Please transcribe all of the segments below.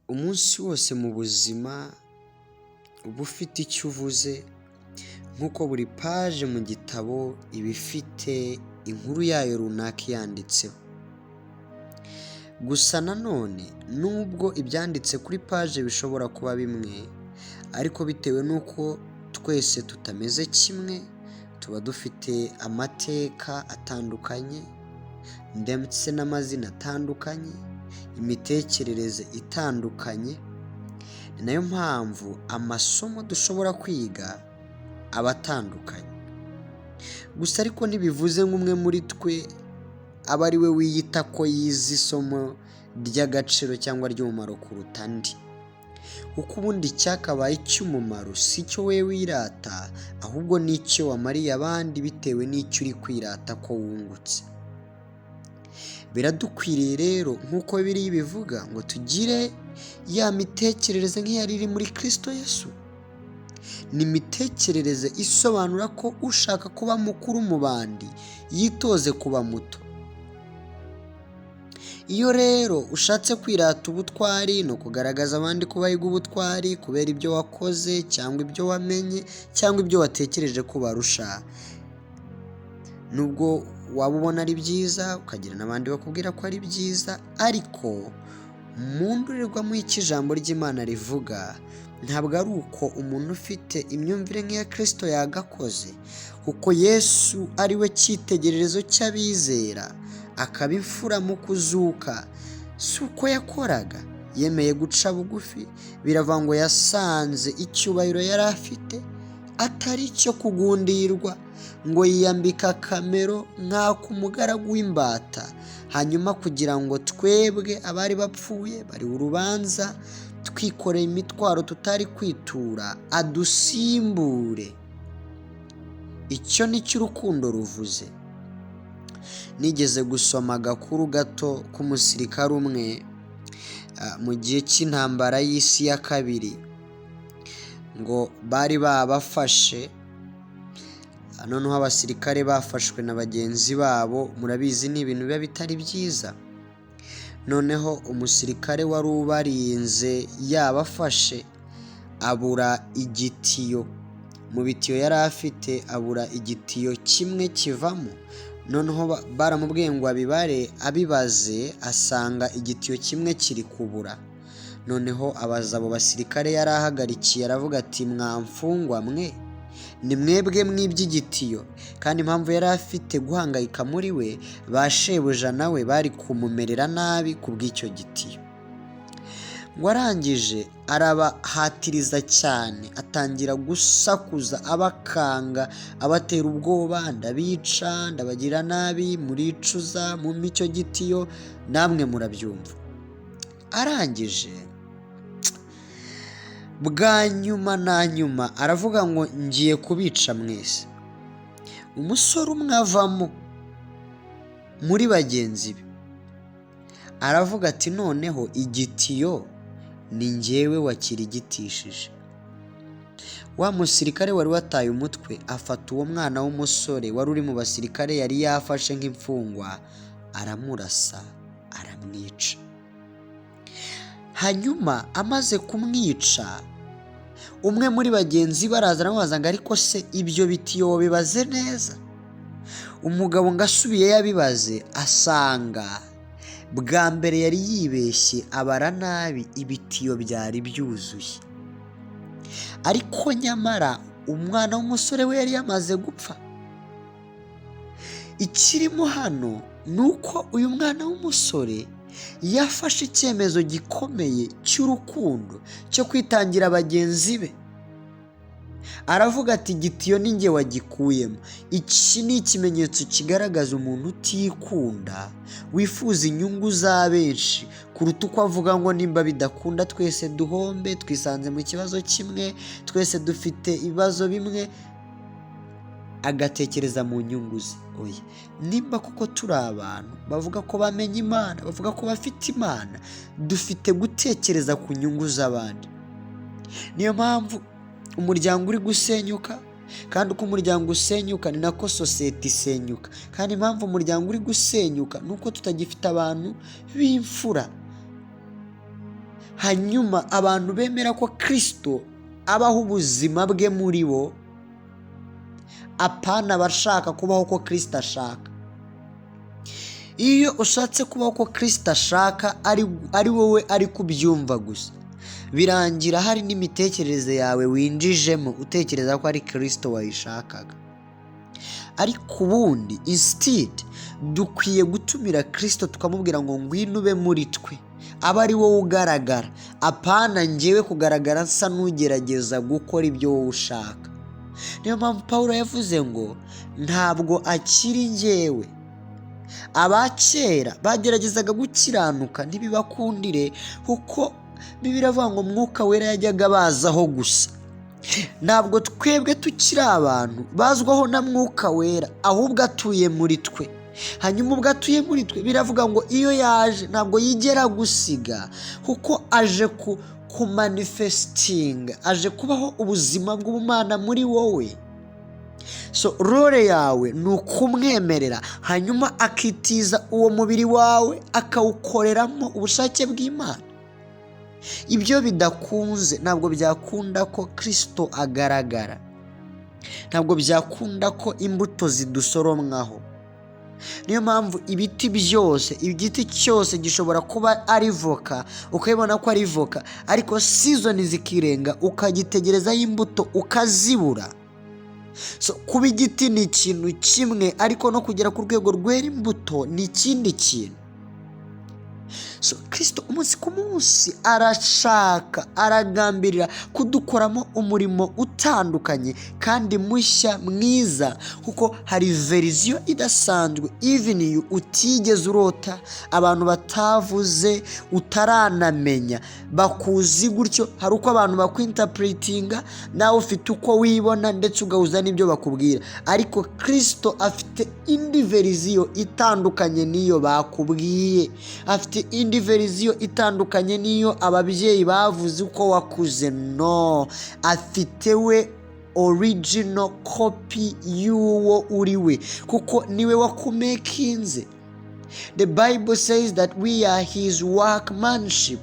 Umunsi wose mu buzima uba ufite icyo uvuze, nk'uko buri paje mu gitabo iba ifite inkuru yayo runaka iyanditseho. Gusa nanone nubwo ibyanditse kuri paje bishobora kuba bimwe, ariko bitewe n'uko twese tutameze kimwe, tuba dufite amateka atandukanye ndetse n'amazina atandukanye, imitekerereze itandukanye, ni nayo mpamvu amasomo dushobora kwiga aba atandukanye. Gusa ariko ntibivuze ngo umwe muri twe aba ari we wiyita ko yize isomo ry'agaciro cyangwa ry'umumaro kuruta andi. Kuko ubundi icyakabaye icy'umumaro si icyo wowe wirata, ahubwo ni icyo wamariye abandi bitewe n'icyo uri kwirata ko wungutse. Biradukwiriye rero nk'uko Bibiliya ibivuga ngo tugire ya mitekerereze nk'iyari iri muri Kristo Yesu. Ni imitekerereze isobanura ko ushaka kuba mukuru mu bandi yitoze kuba muto. Iyo rero ushatse kwirata ubutwari no kugaragaza abandi ko bahiga ubutwari kubera ibyo wakoze cyangwa ibyo wamenye cyangwa ibyo watekereje ko ubarusha, nubwo waba ubona ari byiza ukagira n'abandi bakubwira ko ari byiza, ariko mu ndorerwamo y'icyo ijambo ry'Imana rivuga, ntabwo ari uko umuntu ufite imyumvire nk'iya Kristo yagakoze, kuko Yesu ari we cyitegererezo cy'abizera, akaba imfura mu kuzuka, si uko yakoraga, yemeye guca bugufi, biravuga ngo yasanze icyubahiro yari afite atari icyo kugundirwa, ngo yiyambika akamero nk'ak'umugaragu w'imbata, hanyuma kugira ngo twebwe abari bapfuye bari urubanza, twikoreye imitwaro tutari kwitura, adusimbure. Icyo ni cyo urukundo ruvuze. Nigeze gusoma agakuru gato k'umusirikare umwe mu gihe cy'intambara y'isi ya kabiri, ngo bari babafashe, noneho abasirikare bafashwe na bagenzi babo, murabizi ni ibintu biba bitari byiza. Noneho umusirikare wari ubarinze yabafashe abura igitiyo, mu bitiyo yari afite abura igitiyo kimwe kivamo, noneho baramubwiye ngo abibare, abibaze asanga igitiyo kimwe kiri kubura. Noneho abaza abo basirikare yari ahagarikiye, aravuga ati mwamfungwa mwe, ni mwebwe mwibye igitiyo. Kandi impamvu yari afite guhangayika muri we, ba shebuja nawe bari kumumerera nabi ku bw'icyo gitiyo. Ngo arangije arabahatiriza cyane, atangira gusakuza abakanga, abatera ubwoba, ndabica, ndabagira nabi, muricuza, mumpe icyo gitiyo, namwe murabyumva. Arangije bwa nyuma na nyuma aravuga ngo ngiye kubica mwese. Umusore umwe avamo muri bagenzi be aravuga ati noneho igitiyo ni njyewe wakirigitishije. Wa musirikare wari wataye umutwe afata uwo mwana w'umusore wari uri mu basirikare yari yafashe nk'imfungwa, aramurasa aramwica. Hanyuma amaze kumwica, umwe muri bagenzi be araza aramubaza ngo ariko se ibyo bitiyo bibaze neza? Umugabo ngo asubiyeyo abibaze, asanga bwa mbere yari yibeshye abara nabi, ibitiyo byari byuzuye. Ariko nyamara umwana w'umusore we yari yamaze gupfa. Ikirimo hano ni uko uyu mwana w'umusore yafashe icyemezo gikomeye cy'urukundo cyo kwitangira bagenzi be. Aravuga ati igitiyo ni njye wagikuyemo. Iki ni ikimenyetso kigaragaza umuntu utikunda, wifuza inyungu za benshi kuruta uko avuga ngo nimba bidakunda twese duhombe, twisanze mu kibazo kimwe, twese dufite ibibazo bimwe, agatekereza mu nyungu ze. Oya, nimba kuko turi abantu bavuga ko bamenye Imana, bavuga ko bafite Imana, dufite gutekereza ku nyungu z'abandi. Niyo mpamvu umuryango uri gusenyuka, kandi uko umuryango usenyuka ni nako sosiyete isenyuka. Kandi impamvu umuryango uri gusenyuka ni uko tutagifite abantu b'imfura. Hanyuma abantu bemera ko Kirisito abaho ubuzima bwe muri bo, apana abashaka kubaho uko Kirisito ashaka. Iyo ushatse kubaho uko Kirisito ashaka, ari wowe ari kubyumva gusa, birangira hari n'imitekerereze yawe winjijemo, utekereza ko ari Kirisito wayishakaga. Ariko ubundi instead dukwiye gutumira Kirisito, tukamubwira ngo: "Ngwino ube muri twe, abe ari wowe ugaragara, apana ngewe kugaragara nsa n'ugerageza gukora ibyo wowe ushaka." Niyo mpamvu Paul yavuze ngo ntabwo akiri ngewe. Abakera bageragezaga gukiranuka ntibibakundire, kuko Bibiliya iravuga ngo Mwuka Wera yajyaga bazaho gusa. Ntabwo twebwe tukiri abantu bazwaho na Mwuka Wera, ahubwo atuye muri twe. Hanyuma ubwo atuye muri twe, biravuga ngo iyo yaje ntabwo yigera gusiga, kuko aje ku kumanifestinga, aje kubaho ubuzima bw'ubumana muri wowe. So role yawe ni ukumwemerera, hanyuma akitiza uwo mubiri wawe, akawukoreramo ubushake bw'Imana. Ibyo bidakunze, ntabwo byakunda ko Kirisito agaragara, ntabwo byakunda ko imbuto zidusoromwaho. Niyo mpamvu ibiti byose, igiti cyose gishobora kuba ari voka, ukabibona ko ari voka, ariko season zikirenga, ukagitegerezaho imbuto ukazibura. So, kuba igiti ni ikintu kimwe, ariko no kugera ku rwego rwera imbuto ni ikindi kintu. So Kirisito umunsi ku munsi arashaka, aragambirira kudukoramo umurimo utandukanye kandi mushya mwiza, kuko hari version idasanzwe even you utigeze urota, abantu batavuze, utaranamenya, bakuzi gutyo. Hari uko abantu bakwinterpretinga, nawe ufite uko wibona, ndetse ugahuza n'ibyo bakubwira, ariko Kirisito afite indi version itandukanye n'iyo bakubwiye, afite indi version itandukanye n'iyo ababyeyi bavuze uko wakuze. No, afite we original copy y'uwo uri we, kuko niwe wakumakinze. The Bible says that we are his workmanship.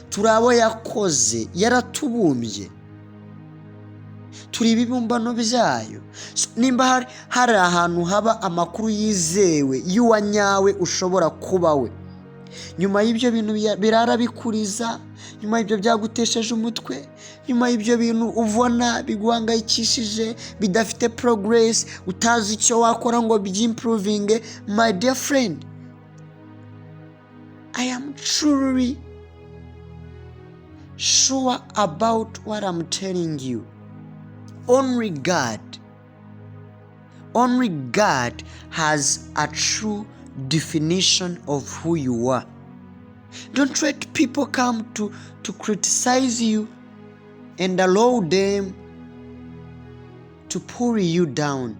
Turi abo yakoze, yaratubumbye, turi ibibumbano byayo. So, nimba hari ahantu haba amakuru yizewe y'uwa nyawe ushobora kuba we, nyuma y'ibyo bintu birara bikuriza, nyuma y'ibyo byagutesheje umutwe, nyuma y'ibyo bintu ubona biguhangayikishije, bidafite progress, utazi icyo wakora ngo byimprovinge, my dear friend, I am truly sure about what I'm telling you. Only God, only God has a true definition of who you are. Don't let people come to criticize you and allow them to pull you down.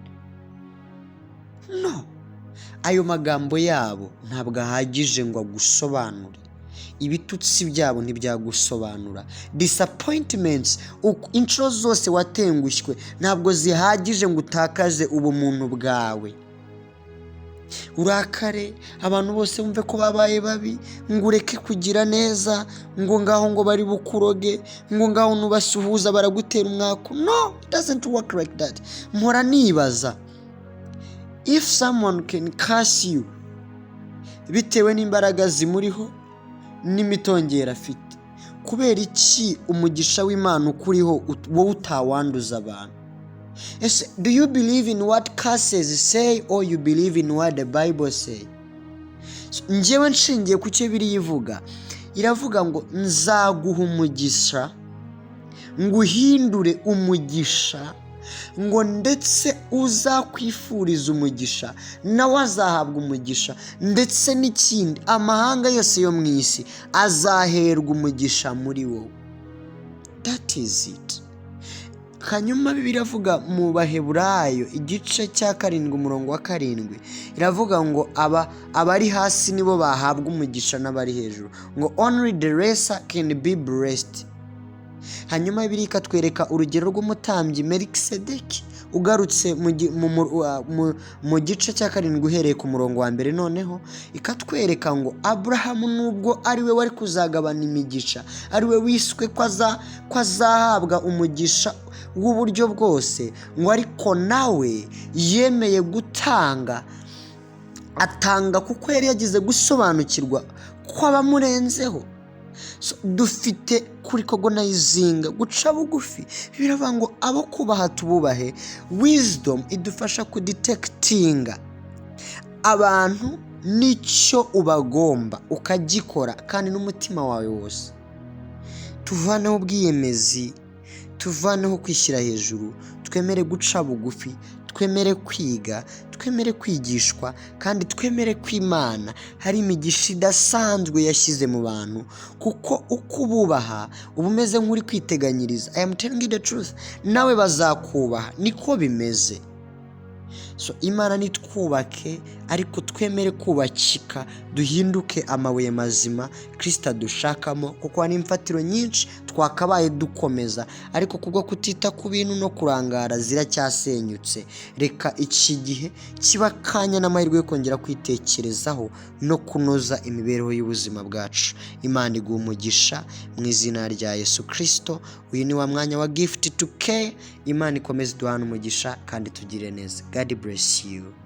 No. Ayo magambo yabo ntabwo ahagije ngo agusobanure. Ibitutsi byabo ntibyagusobanura. Disappointments, inshuro zose watengushywe, ntabwo zihagije ngo utakaze ubumuntu bwawe, urakare, abantu bose bumve ko babaye babi, ngo ureke kugira neza, ngo ngaho ngo bari bukuroge, ngo ngaho nubasuhuza baragutera umwaku. No, it doesn't work like that. Mpora nibaza, if someone can curse you bitewe n'imbaraga zimuriho n'imitongero afite, kubera iki umugisha w'Imana ukuriho wowe utawanduza abantu? Ese do you believe in what curses say or you believe in what the Bible say? So, njyewe nshingiye ku cyo Bibiliya ivuga, iravuga ngo nzaguha umugisha, nguhindure umugisha, ngo ndetse uzakwifuriza umugisha nawe azahabwa umugisha, ndetse n'ikindi, amahanga yose yo mu isi azaherwa umugisha muri wowe. That is it. Hanyuma Bibiliya iravuga mu Baheburayo igice cya 7 umurongo wa 7, iravuga ngo aba abari hasi nibo bahabwa umugisha n'abari hejuru, ngo only the lesser can be blessed. Hanyuma Bibiliya ikatwereka urugero rw'umutambyi Melikisedeki. Ugarutse mu gice cya 7 uhereye ku murongo wa 1, noneho ikatwereka ngo Aburahamu, nubwo ari we wari kuzagabana imigisha, ari we wiswe ko azahabwa umugisha w'uburyo bwose, ngo ariko nawe yemeye gutanga, atanga kuko yari yagize gusobanukirwa ko abamurenzeho. Dufite kurecognizinga, guca bugufi. Biravuga ngo abo kubaha tububahe. Wisdom idufasha kudetectinga abantu n'icyo ubagomba, ukagikora kandi n'umutima wawe wose. Tuvaneho ubwiyemezi, tuvaneho kwishyira hejuru, twemere guca bugufi, twemere kwiga, twemere kwigishwa, kandi twemere ko Imana hari imigisha idasanzwe yashyize mu bantu, kuko uko ububaha uba umeze nk'uri kwiteganyiriza. I am telling you the truth, nawe bazakubaha, niko bimeze. So Imana nitwubake, ariko twemere kubakika, duhinduke amabuye mazima Kirisita dushakamo, kuko hari imfatiro nyinshi twakabaye dukomeza, ariko kubwo kutita ku bintu no kurangara ziracyasenyutse. Reka iki gihe kiba akanya n'amahirwe yo kongera kwitekerezaho no kunoza imibereho y'ubuzima bwacu. Imana iguha umugisha mu izina rya Yesu Kirisito. Uyu ni wa mwanya wa Gift to Care. Imana ikomeze iduhane umugisha kandi tugire neza. God bless you.